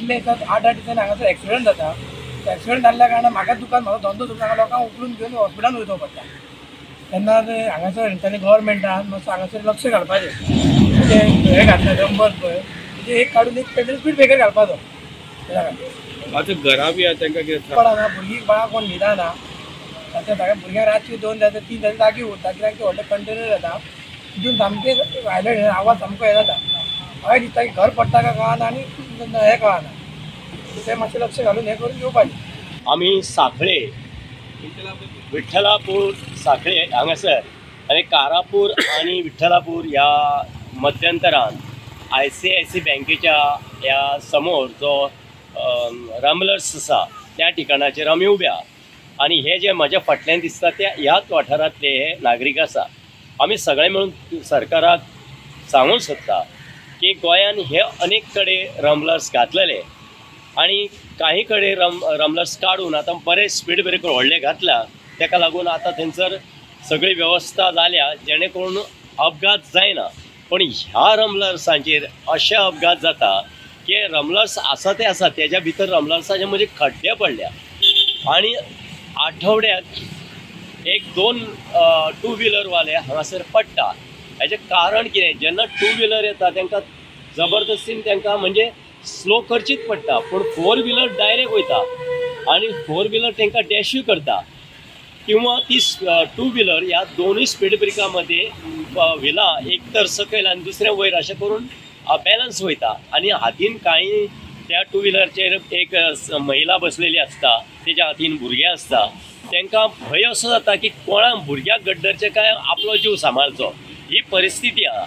इतले दिसात 8-8 दिसांनी हांगासर एक्सिडंट जाता. एक्सिडंट जाल्ल्या कारणान म्हाका दुकान म्हाजो धंदो सोडून हांगा लोकांक उखलून घेवन हॉस्पिटलान वयचो पडटा. तेन्ना हांगासर तांणी गव्हर्मेंटान मातसो हांगासर लक्ष घालपाचें. ते हे घातले रंबर पळय तेजे एक काडून एक पेट्रोल स्पीड ब्रेकर घालपाचो. आतां घरा बी आहा तांकां कितें पडना, भुरगीं बाळां कोण न्हिदना. आतां सगळ्या भुरग्यांक रातची 2 जाता 3 जाता जागी उरता, कित्याक ते व्हडले कंटेनर जाता तितून सामकें वायलेट आवाज सामको हे जाता. म्हाका दिसता की घर पडटा काय कळना आनी हें कळना. ते मातशें लक्ष घालून हें करून घेवपाचें. आमी सांखळे विठ्ठलापूर सांखळे हांगासर आनी कारापूर आनी विठ्ठलापूर ह्या मध्यंतरान ICICI बँकेच्या ह्या समोर जो रमलर्स आसा त्या ठिकाणाचेर आमी उबे आहा आनी हे जे म्हज्या फाटल्यान दिसता त्या ह्याच वाठारांतले हे नागरीक आसा. आमी सगळे मेळून सरकाराक सांगूंक सोदता की गोंयान हे अनेक कडेन रमलर्स घातलेले आनी काही कडेन रमलर्स काडून आतां बरे स्पीड ब्रेकर व्हडले घातला, ताका लागून आतां थंयसर सगळी वेवस्था जाल्या जेणे करून अपघात जायना. पण ह्या रमलर्सांचेर अशे अपघात जाता की रमलर्स आसा ते आसा तेज्या भितर रमलर्साचे म्हणजे खड्डे पडल्या आनी आठवड्याक 1-2 टू व्हिलरवाले हांगासर पडटा. हेजें कारण कितें, जेन्ना टू व्हिलर येता तांकां जबरदस्तीन तांकां म्हणजे स्लो करचीच पडटा, पूण फोर व्हिलर डायरेक्ट वयता आनी फोर व्हिलर तांकां डॅशूय करता किंवा ती टू व्हिलर ह्या दोनूय स्पीड ब्रेका मध्ये व्हिला एक तर सकयल आनी दुसरें वयर अशें करून बॅलन्स वयता आनी हातीन कांय त्या टू व्हिलरचेर एक महिला बसलेली आसता, तेच्या हातीन भुरगें आसता, तांकां भंय असो जाता की कोणाक भुरग्याक गड्डरचें काय आपलो जीव सांबाळचो, ही परिस्थिती आहा.